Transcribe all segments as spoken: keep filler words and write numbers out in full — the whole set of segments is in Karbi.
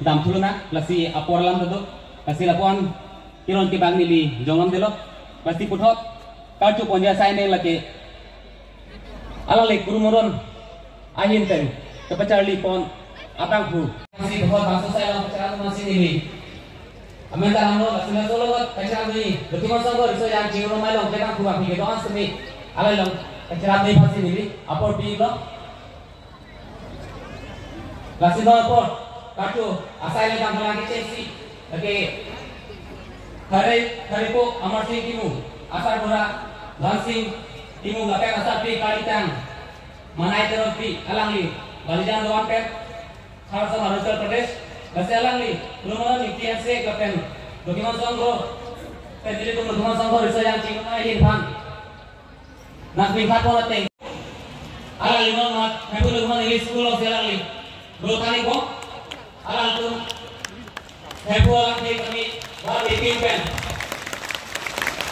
Dam thuluna, lasi apor alam ta do, lasi lapu-an kiron kebang neli jonglom delo, lasi puthot, karcho ponji asai neng lake, alangli Kuru Moron ahin pen, kepacharli pon, atangku. Lasi puthot bangso asai along kacheram atum si neli. Amen ta langlo, lasi laso along kacheram duni, Lukhiman Songho Riso Ejang Chingrum Amei along, ketang ku bang phi kedo-an semi, alai along kacheram duni aphan si neli, apor pilo. Lasi non apor, karcho asai le dam lang kechengsi, lake, Khare, Kharepo Amar Sing Timung, asarbura Dhan Sing Timung, lapen asarpi karlitang Manai Teronpi, alangli Balijan do-an pen, Kharasana, Arunachal Pradesh, lasi alangli, Kuru Moron Ningti Hanse lapen Lukhiman Songho, pen nelitum Lukhiman Songho Riso Ejang Chingrum Amei ahin aphan. Nangpingkhat pon ateng. Alangli non mat, Hemphu Lukhiman English School along si alangli. Bro tani ko. Alangtum. Hemphu alang ke kami. Wah, bikin pen.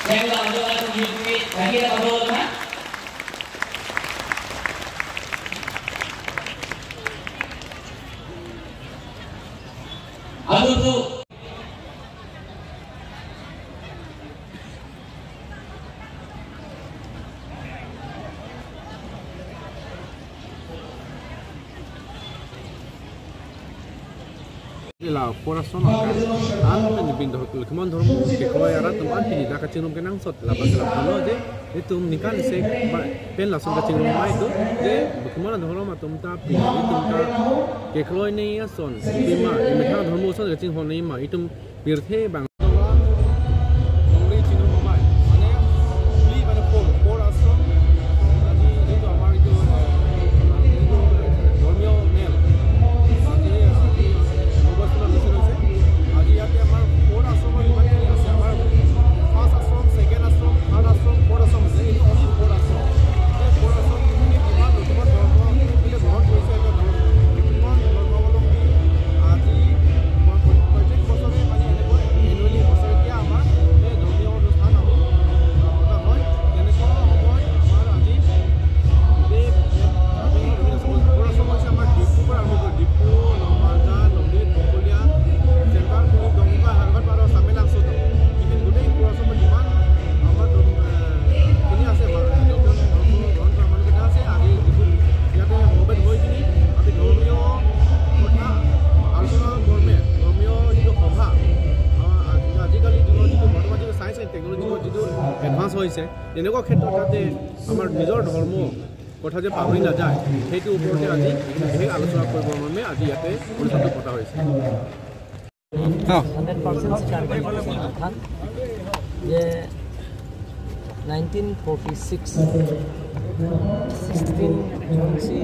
Hemphu alang tu, alangtum youth ni. Lagi ada kabro na? Aduh tu. La four ashram akan an pen bin dor Lukhiman Dhormo kekroi arat atum an pini dak kachingrum kenangsot labang ke lapulo je itum ningkan isi ba pen lason kachingrum amei do je Lukhiman Dhormo atum ta pini itum ta kekroi ne ason pima imethang dhormo ason kachinghon ne ma itum pirthe bang. Longri Chingrum Amei, mane, three mane four, four ashram, আজি যিটো আমাৰ এইটো, আহ, এইটো, আহ, ধৰ্মীয় মেল, আজি, আজি নৱস্থলত অনুষ্ঠিত হৈছে। আজি ইয়াতে আমাৰ four আশ্ৰমৰ যিমানখিনি আছে, আমাৰ first আশ্ৰম, second আশ্ৰম, third আশ্ৰম, fourth আশ্ৰম আছে, এইটো only four আশ্ৰম। এই four আশ্ৰম যিমান লোকৰ ধৰ্ম, গ্ৰহণ কৰিছে, এটা ধৰ্ম, ধৰ্মাৱলম্বী আজি প-, প-, প্ৰত্যেক বছৰে মানে এনেকৈ annually বছৰেকীয়া আমাৰ এই ধৰ্মীয় অনুষ্ঠান আমি পতা হয়। তেনেকুৱা সময়ত আমাৰ আজি গোটেই ইয়াত আমি বিভিন্ন সময়, ওপৰৰ সময় হৈছে আমাৰ ডিফুৰ পৰা আৰম্ভ কৰি ডিফু, লমাজা, ললিত, বকলীয়া, চেণ্টাৰ, পুলিচ, দমকা, হাৰঘাট আৰু চামেলা চৌধ। এইখিনি গোটেই ওপৰৰ সময় যিমান আমাৰ ধৰ্ম, এ, খিনি আছে, আমাৰ ধৰ্ম গ্ৰহণ কৰা মানুহকেইটা আছে, আজি ডিফু ইয়াতে সমবেত হৈ কিনি আমি ধৰ্মীয় কথা আলোচনা কৰ্মে, ধৰ্মীয় যিটো সভা, আহ, আজি-, আজিকালি যুগৰ যিটো বৰ্তমান যিটো চায়েন্স এণ্ড টেকনলজিৰ যিটো এডভান্স হৈছে, তেনেকুৱা ক্ষেত্ৰত যাতে আমাৰ নিজৰ ধৰ্ম কথা যে পাহৰি নাযায়, সেইটোৰ ওপৰতে আজি বিশেষ আলোচনা কৰিবৰ বাবে আজি ইয়াতে অনুষ্ঠানটো পতা হৈছে। হাণ্ড্ৰেড পাৰ্চেণ্ট স্বীকাৰ কৰিছে অৰ্থাৎ যে nineteen forty six, sixteen June চি